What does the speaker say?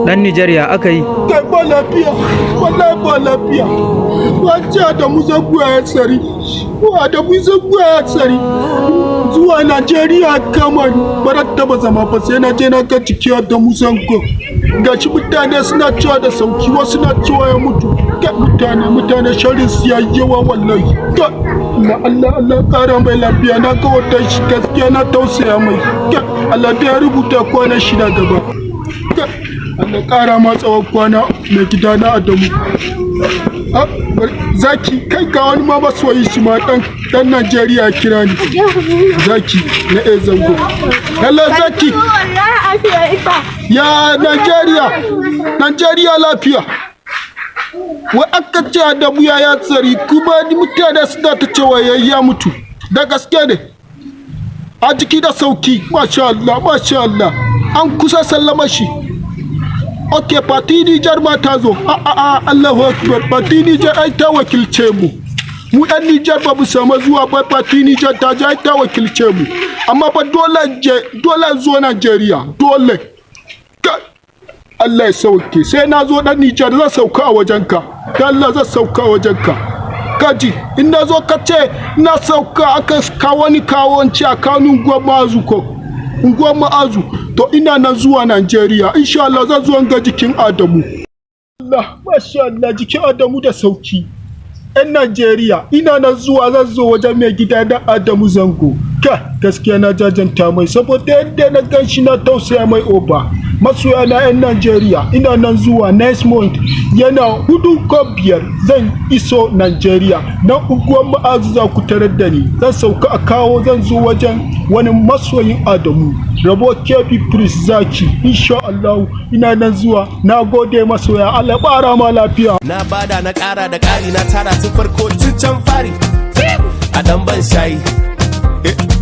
Dan Nijar, ya aka yi? Kai, ba lafiya, wallahi ba lafiya. Wace Adamu Zango ya tsari. Adamu Zango ya tsari. Zuwa Najeriya kama ni, ba taba zama ba sai na je na ga jiki Adamu Zango. Gashi mutane suna cewa da sauki, wasu na cewa ya mutu. Kai, mutane sharrin su yayi yawa wallahi. Kai, Allah, Allah, Allah kara mai lafiya. Na ga wata shi, gaskiya na tausaya mai. Kai, Allah da ya rubuta kwana shida gaba. Kai, Allah kara ma tsawon kwana, mai gida na Adamu. Ah, Zaki, kai, ga wani ma masoyi shi ma dan Najeriya kira ni. Zaki na e Zango. Hello Zaki. Ya Najeriya? Najeriya lafiya. Wai aka ce Adamu ya tsari, kuma ni mutane suna ta cewa ya mutu. Da gaske ne? A jiki da sauki, masha Allah, masha Allah. An kusa sallama shi. Ok, Parti Nijar ma ta zo. A a a, Allahu Akbar. Parti Nijar ai ta wakilce mu. Mu ɗan Nijar ba mu samu zuwa ba, Parti Nijar ta je, ai ta wakilce mu. Amma fa dole je, dole zo Najeriya, dole. Allah ya sauke. Sai na zo, ɗan Nijar, zan sauka a wajenka. Da Allah zan sauka a wajenka. Kaji, in na zo ka ce na sauka, aka kawo ni, kawo ci a kawo ni unguwar Ma'azu ko. Unguwar Ma'azu. To, ina nan zuwa Najeriya. Insha Allah zan zo ga jikin Adamu. Allah, masha Allah, jikin Adamu da sauki. 'Yan Najeriya, ina nan zuwa, zan zo wajen mai gida da Adamu Zango. Ka gaskiya na jajanta mai, saboda yadda na gan shi na tausaya mai oba. Masoya na 'yan Najeriya, ina nan zuwa. Next month yana hudu ko biyar zan iso Najeriya. Nan unguwar Ma'azu za ku tarar da ni. Zan sauka a kawo, zan zo wajen wani masoyin Adamu. Rabo Kebi Prince Zaki, insha Allah ina nan zuwa. Na gode masoya, Allah ƙara ma lafiya. Na bada, na ƙara da ƙari, na tara tun farko, tun can fari. A dan ban shayi. Eh.